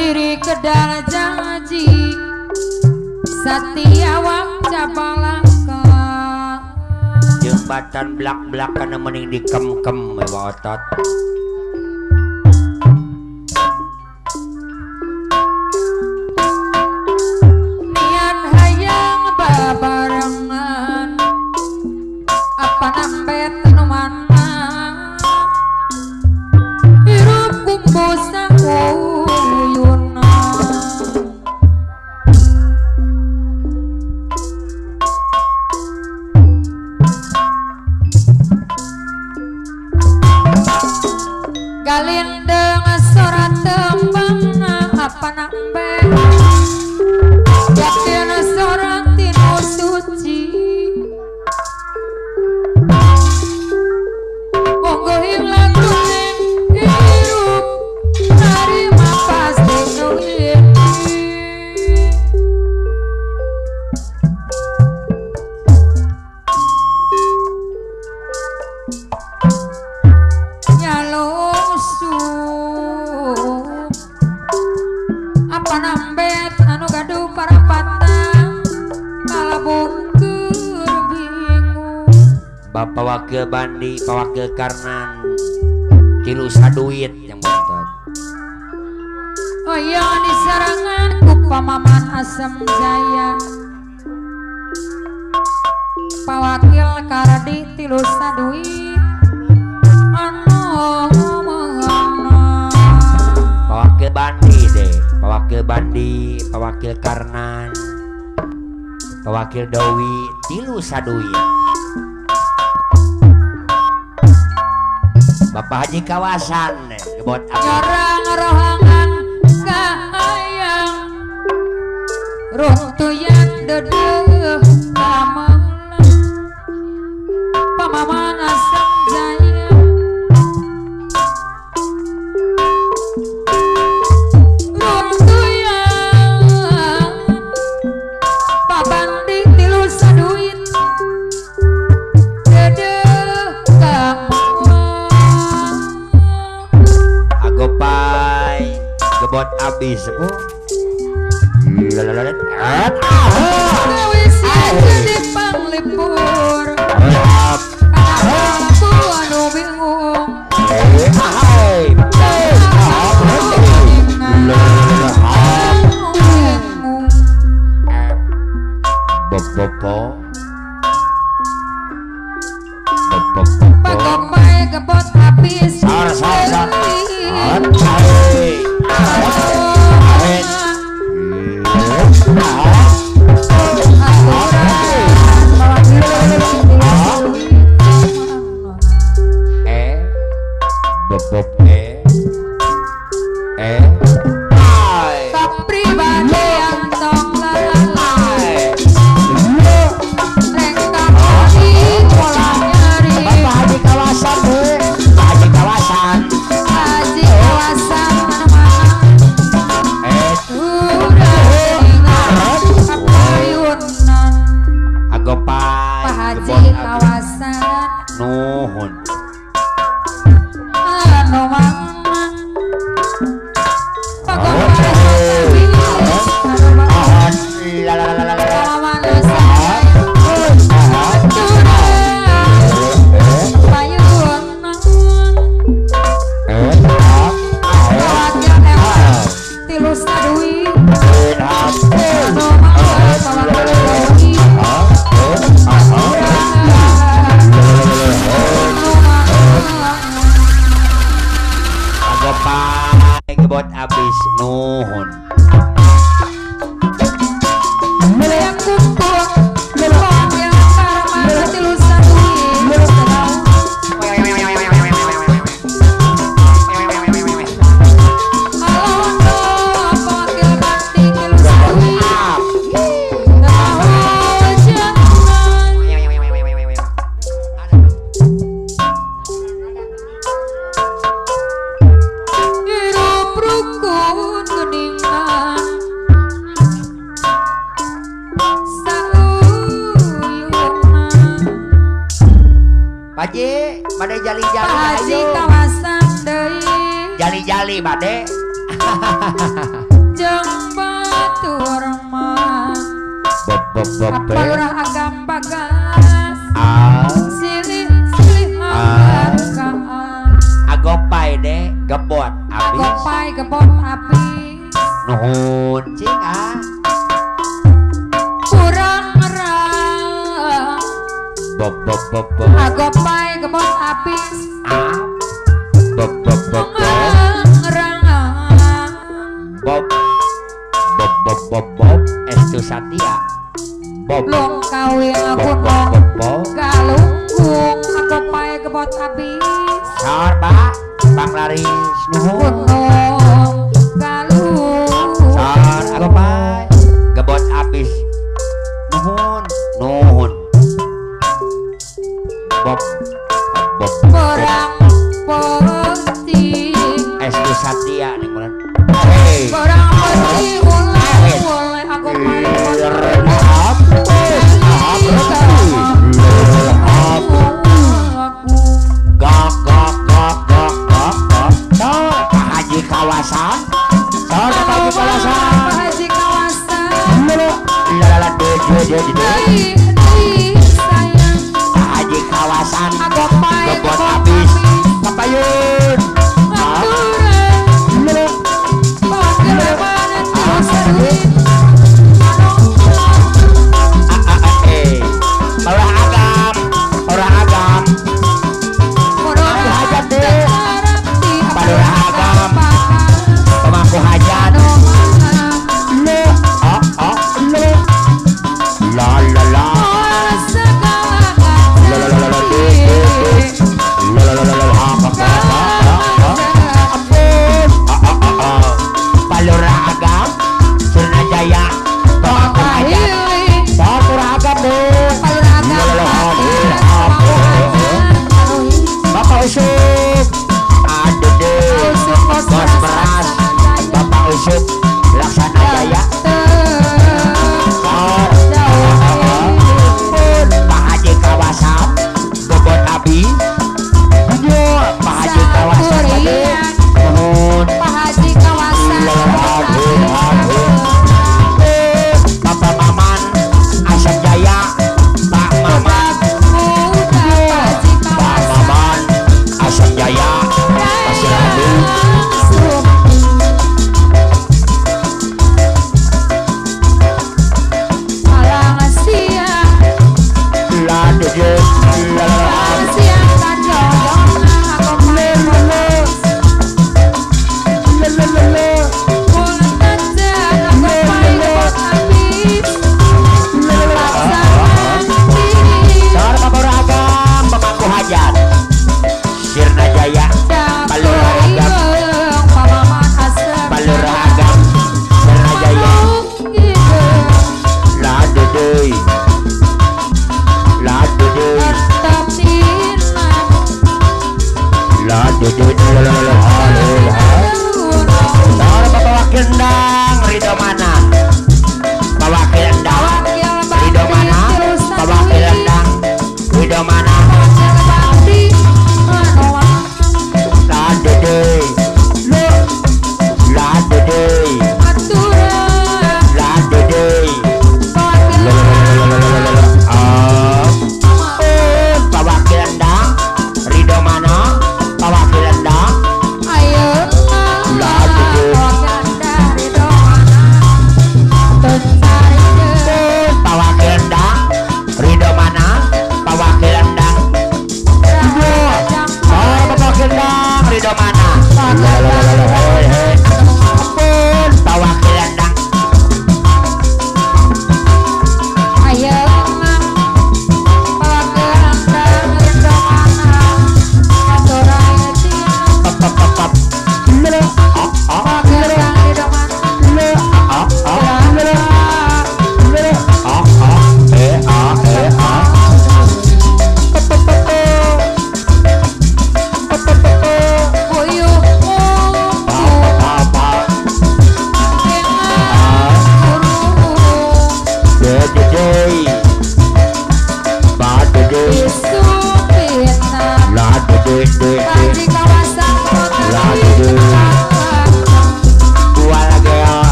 Kediri Kedal janji Satia wang cabalaka jembatan blak-blakan mending dikem-kem ewa otot. Niat hayang babarengan apa nambet nu mana hirup kumpul sakuyuna. Galindeng surat tembangna apa nambe yakin surat tinu suci monggo lagu hirup tarima pasti nu apa nambet anu gaduh parapatan kalabungkeur bingung. Bapak Wakil Bandi, Pak Wakil Karnan tilu saduit yang bontot. Oh iya diserangan ku Pamaman Asem Jaya Pak Wakil Kardi tilu saduit anu ngomongna. Pak Wakil Bandi deh, Pak Wakil Bandi, Pak Wakil Karnan, Pak Wakil Dawi tilu saduit. Bapak Haji kawasan gebot abis. Nyorang rohangan kahayang runtuyan dedeuh kamelang Pamaman Asem Jaya runtuyan Pak Bandi tilu saduit dedeuh kamelang. Agopai gebot abis. Wis jadi panglipur aku anu bingung. Bopo Pagopai gebot habis. Sar sar sar. Nuhun. Anu mana Gebot abis nuhun. Haji, bade jali-jali Haji kawasan deui. Jali-jali bade. Jeung batur mah Bob bob bob Palurah Agam Bagas Silih silih angkat Agopai deh gebot abis Agopai gebot abis Nuhun cing ah Kurang merang Bob bob bob bob Agopai gebot abis Ah Bob bob bob bob Bob bob bob bob bob Estu Satya Bob Long kawin aku bob bob bob galunggung Agopai gebot abis Sor pak Bang laris nuhun Gunung galung Sor agopai gebot abis nuhun nuhun Bob bob Borang peti Estu Satya nih bulan hey Borang peti ulai ulai agopai Gok gok gok gok gok gok Sor Pak Haji kawasan Sor Pak Haji kawasan Pak Haji kawasan Lalala de de de de sayang Pak Haji kawasan Agopai gebot abis Papayun La la la la la la la.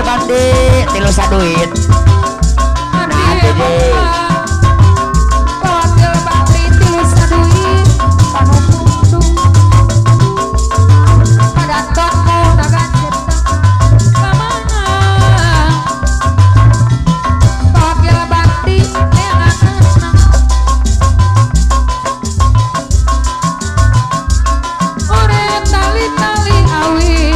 Bandi tilu saduit. Nah dede. Pawakil Bandi tilu saduit. Panupundung. Padatonmu naga cipta. Kamana? Pawakil Bandi neangan. Ore tali-tali awi.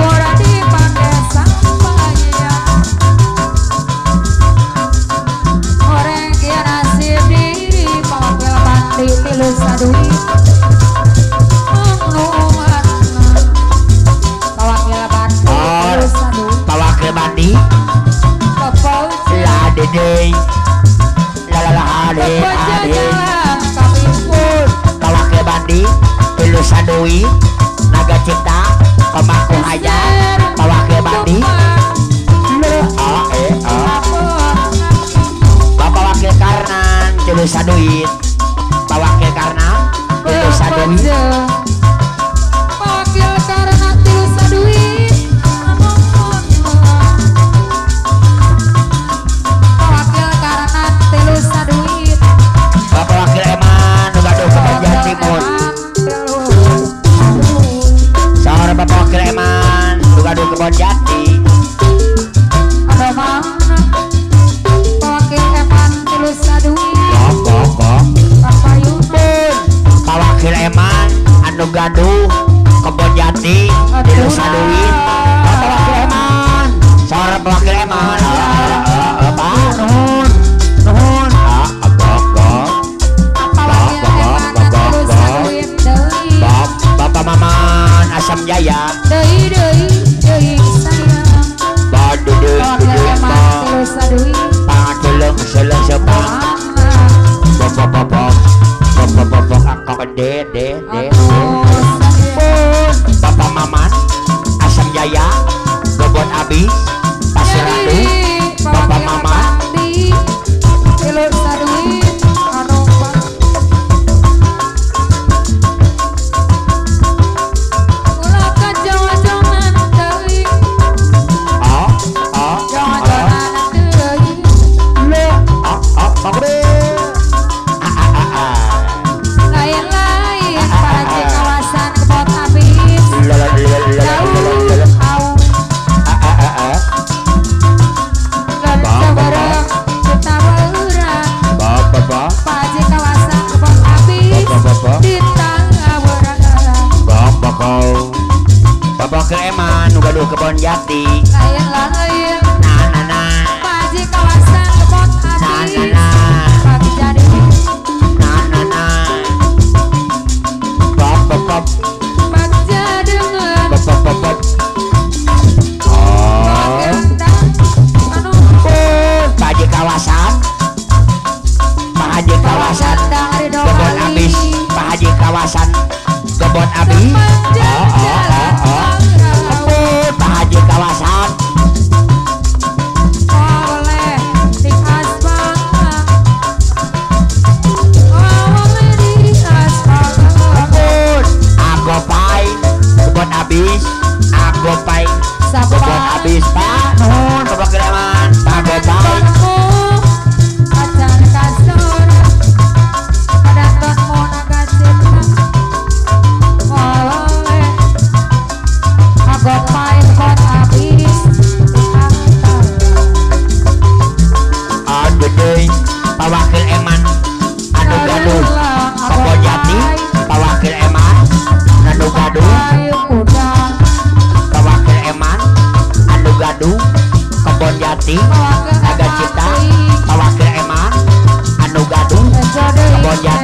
Ora dipake sampaya. Orang kieu nasib diri pawakil Bandi tilu saduit. Pawakil Bandi tilu saduit. Pawakil Bandi la dede la la la ade ade. Pawakil Bandi tilu saduit naga cipta pemangku hajat. Pawakil Bandi a e a. Bapak Wakil Karnan tilu saduit. Pawakil Karnan tilu saduit. Pawakil Karnan tilu saduit. Pawakil Karnan tilu saduit. Bapak Wakil Eman nu gaduh kebon Jatimun. Saur Bapak Wakil Eman nu gaduh kebon Jati. Ada mana? Pawakil Eman tilu saduit. Kok Bapak Yunus. Pawakil Eman anu gaduh kebon jati tilu saduit. Bapak Wakil Eman saur Bapak Wakil Eman. Pak nuhun nuhun. Gok gok. Pawakil Eman tilu saduit deui. Bapak Maman Asam Jaya. Deui deui deui sayang. Badu deui Pawakil deui Eman tilu saduit. Pangadeleng seleng sepang. Bok bok bok bok bok bok akok de de de. Bapak Maman Asam Jaya Gobot Abis Pasir Ratu. Bapak Maman tilu saduit anu ulah ka jawa-jawanan deui. A a Jawa-jawanan deui. Le a a a a a a. Lain-lain paraji kawasan kebon abis. La la la la la la. Jauh au. A a a a. Bareng kita berang. Bapak bapak Paji kawasan kebon abis. Bapak Di tangga bapak kau. Bapak Eman nu gaduh kebon jati. Lain-lain Na na na Paji kawasan kebon na na abis. na Pagi jadi na na na. Bapak bapak bagja dengan bapak bapak. Oh. Anu Pak Haji kawasan, Pak Haji kawasan kebon abis, Pak Haji kawasan kebon abis. Oh oh oh oh. Ampun, Pak Haji kawasan. Oleh di aspal, oleh di aspal. Ampun, agopai kebon abis, agopai kebon abis. Pak nuhun, Bapak Kireman, Pak Gopai. Acan kasur, padatonmu naga cipta. Oleh agopai kebon abis. Aduh deui, Pak Wakil Eman anu gaduh kebon jati, Pak Wakil Eman anu gaduh, Pak Wakil Eman anu gaduh kebon jati naga cipta, Pak Wakil Eman anu gaduh kebon jati.